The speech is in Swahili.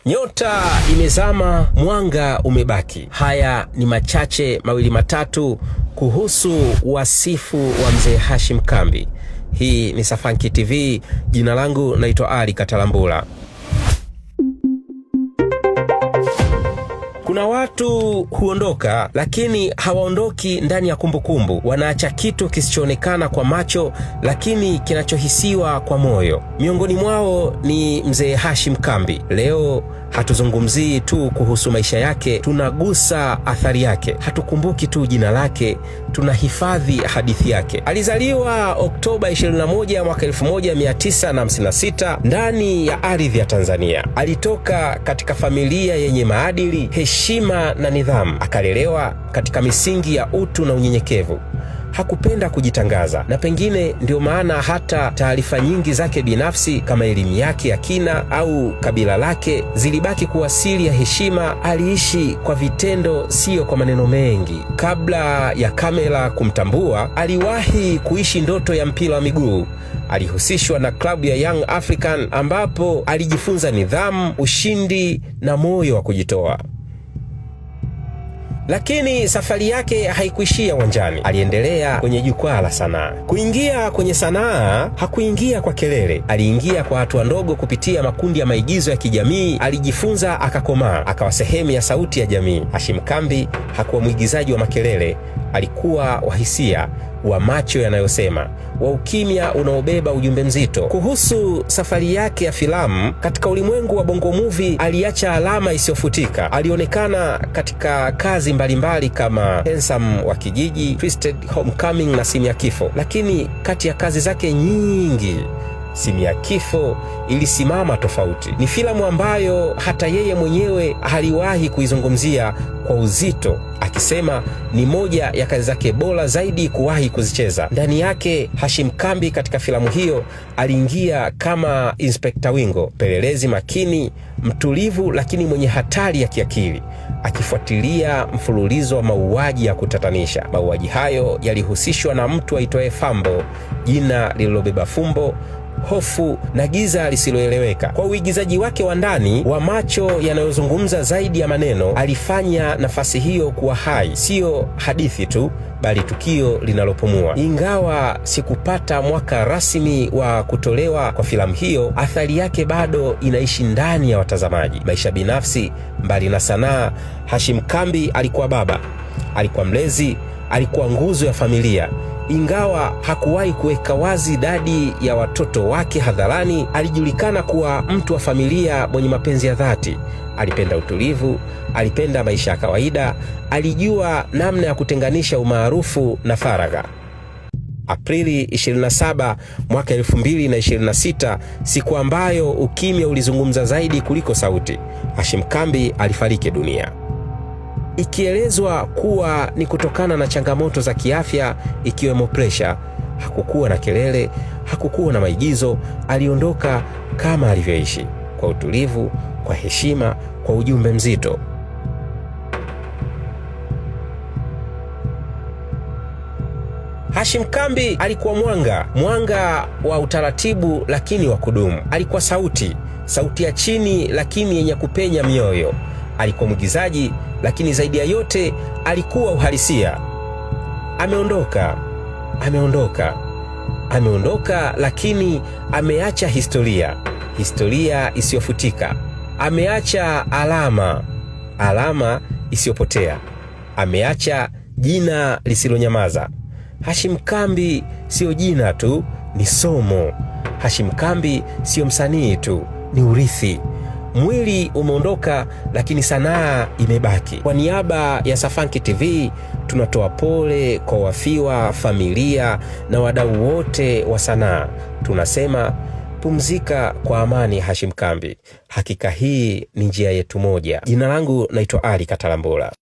Nyota imezama, mwanga umebaki. Haya ni machache mawili matatu kuhusu wasifu wa mzee Hashim Kambi. Hii ni Safanki TV, jina langu naitwa Ali Katalambula. Kuna watu huondoka lakini hawaondoki ndani ya kumbukumbu. Wanaacha kitu kisichoonekana kwa macho lakini kinachohisiwa kwa moyo. Miongoni mwao ni mzee Hashim Kambi. Leo hatuzungumzii tu kuhusu maisha yake, tunagusa athari yake. Hatukumbuki tu jina lake, tunahifadhi hadithi yake. Alizaliwa Oktoba 21 mwaka 1956 ndani ya ardhi ya Tanzania. Alitoka katika familia yenye maadili, heshima na nidhamu. Akalelewa katika misingi ya utu na unyenyekevu. Hakupenda kujitangaza, na pengine ndio maana hata taarifa nyingi zake binafsi kama elimu yake ya kina au kabila lake zilibaki kuwa siri ya heshima. Aliishi kwa vitendo, siyo kwa maneno mengi. Kabla ya kamera kumtambua, aliwahi kuishi ndoto ya mpira wa miguu. Alihusishwa na klabu ya Young African ambapo alijifunza nidhamu, ushindi na moyo wa kujitoa. Lakini safari yake haikuishia uwanjani. Aliendelea kwenye jukwaa la sanaa. Kuingia kwenye sanaa hakuingia kwa kelele, aliingia kwa hatua ndogo, kupitia makundi ya maigizo ya kijamii. Alijifunza, akakomaa, akawa sehemu ya sauti ya jamii. Hashim Kambi hakuwa mwigizaji wa makelele, alikuwa wa hisia, wa macho yanayosema, wa ukimya unaobeba ujumbe mzito. Kuhusu safari yake ya filamu katika ulimwengu wa Bongo Movie, aliacha alama isiyofutika. Alionekana katika kazi mbalimbali kama Handsome wa Kijiji, Twisted Homecoming na Simu ya Kifo, lakini kati ya kazi zake nyingi Simu ya Kifo ilisimama tofauti. Ni filamu ambayo hata yeye mwenyewe aliwahi kuizungumzia kwa uzito, akisema ni moja ya kazi zake bora zaidi kuwahi kuzicheza. Ndani yake Hashim Kambi katika filamu hiyo aliingia kama Inspekta Wingo, pelelezi makini, mtulivu, lakini mwenye hatari ya kiakili, akifuatilia mfululizo wa mauaji ya kutatanisha. Mauaji hayo yalihusishwa na mtu aitwaye Fambo, jina lililobeba fumbo, hofu na giza lisiloeleweka. Kwa uigizaji wake wa ndani wa macho yanayozungumza zaidi ya maneno, alifanya nafasi hiyo kuwa hai, siyo hadithi tu, bali tukio linalopumua. Ingawa sikupata mwaka rasmi wa kutolewa kwa filamu hiyo, athari yake bado inaishi ndani ya watazamaji. Maisha binafsi, mbali na sanaa, Hashim Kambi alikuwa baba, alikuwa mlezi, alikuwa nguzo ya familia. Ingawa hakuwahi kuweka wazi idadi ya watoto wake hadharani, alijulikana kuwa mtu wa familia mwenye mapenzi ya dhati. Alipenda utulivu, alipenda maisha ya kawaida, alijua namna ya kutenganisha umaarufu na faragha. Aprili 27 mwaka 2026, siku ambayo ukimya ulizungumza zaidi kuliko sauti, Hashim Kambi alifariki dunia, ikielezwa kuwa ni kutokana na changamoto za kiafya ikiwemo presha. Hakukuwa na kelele, hakukuwa na maigizo. Aliondoka kama alivyoishi, kwa utulivu, kwa heshima, kwa ujumbe mzito. Hashim Kambi alikuwa mwanga, mwanga wa utaratibu lakini wa kudumu. Alikuwa sauti, sauti ya chini lakini yenye kupenya mioyo. Alikuwa mwigizaji lakini zaidi ya yote alikuwa uhalisia. Ameondoka, ameondoka, ameondoka, lakini ameacha historia, historia isiyofutika. Ameacha alama, alama isiyopotea. Ameacha jina lisilonyamaza. Hashim Kambi siyo jina tu, ni somo. Hashim Kambi siyo msanii tu, ni urithi. Mwili umeondoka, lakini sanaa imebaki. Kwa niaba ya Safanki TV tunatoa pole kwa wafiwa, familia na wadau wote wa sanaa. Tunasema pumzika kwa amani, Hashim Kambi. Hakika hii ni njia yetu moja. Jina langu naitwa Ali Katalambula.